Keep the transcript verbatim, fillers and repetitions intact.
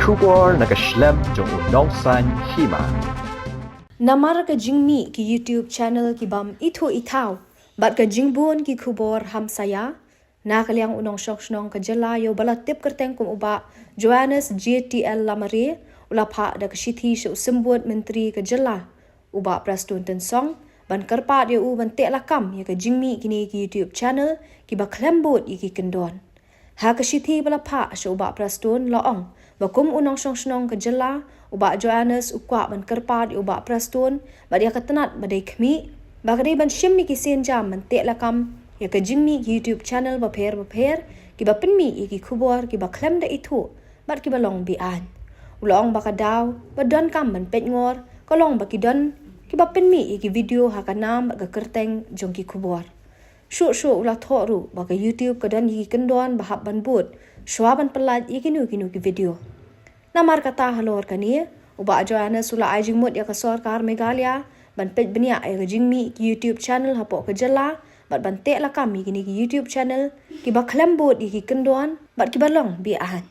Khubor na ka shlem jong u nongsan hima. Namar ka jingmih ki YouTube channel ki bym ithuh ithaw bad ka jingbun ki khubor hamsaia, na ka liang u nongshong shnong ka jylla ïa uba la tip kyrteng kum u Bah Johannes J T L Lamare u la phah da ka shithi sha u symbud myntri ka jylla, u Bah Prestone Tynsong, ban kyrpad ïa u ban teh lakam ïa ka jingmih kine ki YouTube channel kiba khlem bud ïa ki kyndon. Ha ka shithi ba la phah sha u Bah Prestone la ong ba kum u nongshong shnong ka jylla, u Bah Johannes u kwah ban kyrpad ïa u Bah Prestone bad ïa ka tnat ba dei khmih, ba ka dei ban shim ïa ki sienjam ban teh lakam ïa ka jingmih ki YouTube channel bapher bapher kiba pynmih ïa ki khubor kiba khlem da ithuh bad kiba long be-aiñ. U la ong ba ka daw ba donkam ban peitngor ka long ba ki don kiba pynmih ïa ki video ha ka nam bad ka kyrteng jong ki khubor. Shuh shuh u la thoh ruh ba ka YouTube ka don ïa ki kyndon ba hap ban bud shuwa ban pyllait ïa kino kino ki video. Namar kata halor kane, u Bah Johannes u la ai jingmut ïa ka sorkar Meghalaya ban peit bniah ïa ka jingmih ki YouTube channel hapoh ka jylla bad ban teh lakam ïa kine ki YouTube channel kiba khlem bud ïa ki kyndon bad kiba long be-aiñ.